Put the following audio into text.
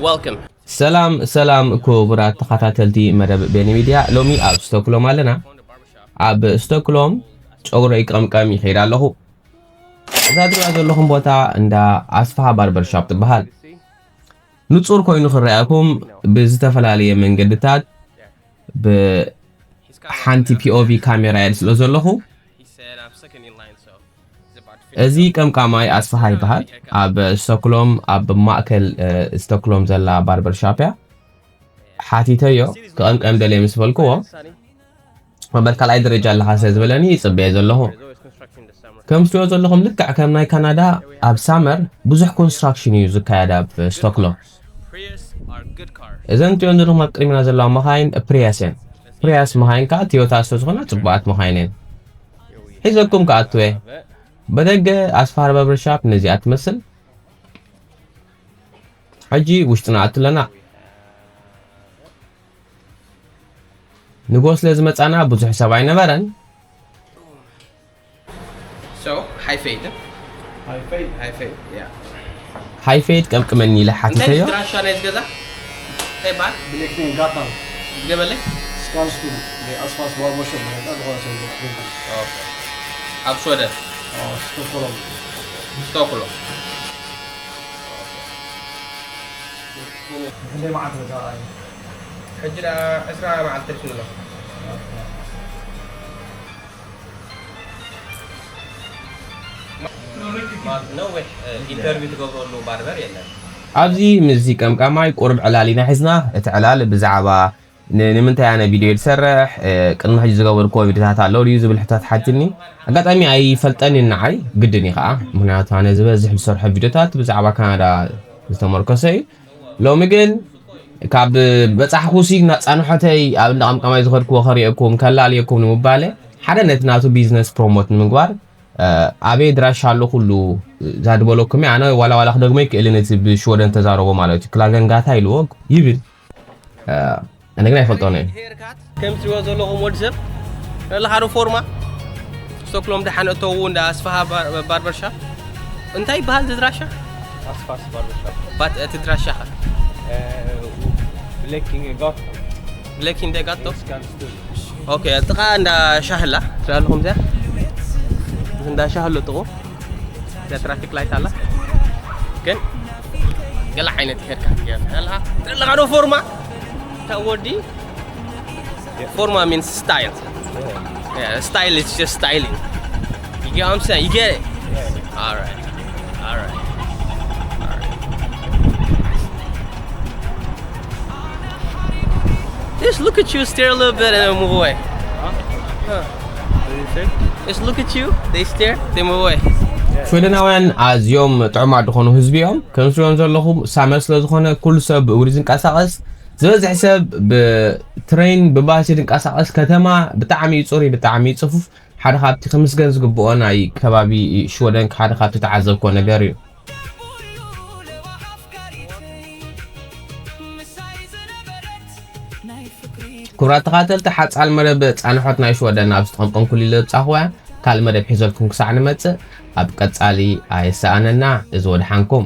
Welcome. ሰላም ሰላም ክቡራት ተኸታተልቲ መደብ ቤኒ ሚድያ፣ ሎሚ ኣብ ስቶክሎም ኣለና። ኣብ ስቶክሎም ጨጉረይ ክቕምቀም ይኸይድ ኣለኹ። እዛ ትሪኣ ዘለኹም ቦታ እንዳ ኣስፍሃ ባርበር ሻፕ ትበሃል። ንጹር ኮይኑ ክረኣየኩም ብዝተፈላለየ መንገድታት ብሓንቲ ፒኦቪ ካሜራ የድ ስለ ዘለኹ፣ እዚ ቀምቃማይ ኣስፍሃ ይበሃል። ኣብ ስቶክሎም፣ ኣብ ማእከል ስቶክሎም ዘላ ባርበር ሻፕ እያ። ሓቲተዮ ክቐምቀም ደልየ ምስ በልክዎ፣ መበል ካልኣይ ደረጃ ኣለኻ ስለ ዝበለኒ ይጽበየ ዘለኹ። ከም ትሪኦ ዘለኹም ልክዕ ከም ናይ ካናዳ ኣብ ሳመር ብዙሕ ኮንስትራክሽን እዩ ዝካየድ ኣብ ስቶክሎም። እዘን ትሪኦን ዘለኹም ኣብ ቅድሚና ዘለዋ መኻይን ፕሪያስ እየን። ፕሪያስ መኻይን ከዓ ቶዮታ ስለ ዝኾና ጽቡቓት መኻይን እየን። ሒዘኩም ክኣቱ እየ። በደገ ኣስፍሃ ባርበር ሻፕ ነዚኣ ትመስል። ሕጂ ውሽጢ ንኣቱ ኣለና። ንጎ ስለ ዝመጻና ብዙሕ ሰብ ኣይነበረን። So, high fade. High fade. High fade. Yeah. ሃይ ፌድ ቀምቅመኒ ኢለ እንታይ ሓቲተዮ። ድራሻ ናይ ዝገዛ እንታይ ይበሃል? Black King Gotham. ድገመለይ። Scan Studio. ናይ ኣስፋስ ባርበር ሾፕ ማለት ዝኾነ ሰብ ይገብር። ኣብ ሽወደን Stockholm. ስቶክሎም። ክንደይ መዓልቲ ተራእዩ? ሕጂ ደኣ ዕስራ መዓልቲ ተሪፉ ኣሎ። ማለት ነዊሕ ኢንተርቪው ትገብረሉ ባርበር የለን። ኣብዚ ምስዚ ቀምቃማይ ቁሩብ ዕላል ኢና ሒዝና። እቲ ዕላል ብዛዕባ ን- ንምንታይ ኣነ ቪድዮ ዝሰርሕ፣ እ፣ ቅድሚ ሕጂ ዝገበርክዎ ቪድዮታት ኣለዉ ድዩ ዝብል ሕቶታት ሓቲኒ። ኣጋጣሚ ኣይፈልጠን እዩ ንዓይ፣ ግድን እዩ ከዓ። ምክንያቱ ኣነ ዝበዝሕ ዝሰርሖ ቪድዮታት ብዛዕባ ካናዳ ዝተመርኮሰ እዩ። ሎሚ ግን ካብ በጻሕኩሲ ናጻንሖተይ ኣብ እንዳ ቀምቃማይ ዝኸድክዎ ከርእየኩም፣ ከላልየኩም ንምባለ፣ ሓደ ነቲ ናቱ ቢዝነስ ፕሮሞት ንምግባር፣ እ፣ ኣበይ ድራሻ ኣሎ ኩሉ እዛ ዝበለኩም እየ። ኣነ ዋላ ዋላ ክደግሞ ይክእልን እቲ ብሽወደን ተዛረቦ ማለት እዩ። ክላገንጋታ ኢልዎ ይብል። እ፣ ኣነ ግን ኣይፈልጦን እየ። ከም ትሪኦ ዘለኹም ወዲ ሰብ ለለኻዶ ፎርማ ስቶክሎም ደሓን እተዉ እንዳ ኣስፍሃ ባርበር ሻፕ እንታይ ይበሃል እቲ ድራሻ? ኣስፋስ ባርበር ሻፕ። ባት እቲ ድራሻ ኸ? Black King Gotham. Black King Gotham. Scan Studio. ኦኬ፣ ጥቓ እንዳ ሻህላ ትሪኣ ኣለኹም እዚኣ? እዚ እንዳ ሻህሎ ጥቑ እዛ ትራፊክ ላይት ኣላ። ግን ገለ ዓይነት ይሄድካ ትገርም ኣለኻ። ትርኢ ኣለኻ ዶ ፎርማ? እታ ወዲ ፎርማ means style. Yeah, style is just styling. You get what I'm saying? You get it? All right. All right. All right. Just look at you, stare a little bit, and then move away. Huh? Just look at you, they stare, they move away. ሽወደናውያን ኣዝዮም ጥዑማት ዝኾኑ ህዝቢ እዮም። ከም ትሪኦም ዘለኹም ሳመር ስለ ዝኾነ ኩሉ ሰብ ብእግሩ ዝንቀሳቐስ፣ ዝበዝሕ ሰብ ብትሬን ብባስ ዝንቀሳቐስ። ከተማ ብጣዕሚ እዩ ጽሩይ፣ ብጣዕሚ እዩ ጽፉፍ። ሓደ ካብቲ ክምስገን ዝግብኦ ናይ ከባቢ ሽወደን ሓደ ካብቲ ተዓዘብኮ ነገር እዩ። ክቡራት ተኻተልቲ ሓፃል መደብ ፃንሖት ናይ ሽወደን ኣብ ዝጠቐምቀምኩሉ ኢለ ዘብፃኹዋ ካልእ መደብ ሒዘልኩም ክሳዕ ንመፅእ ኣብ ቀፃሊ ኣይሰኣነና። እዚ ወድሓንኩም።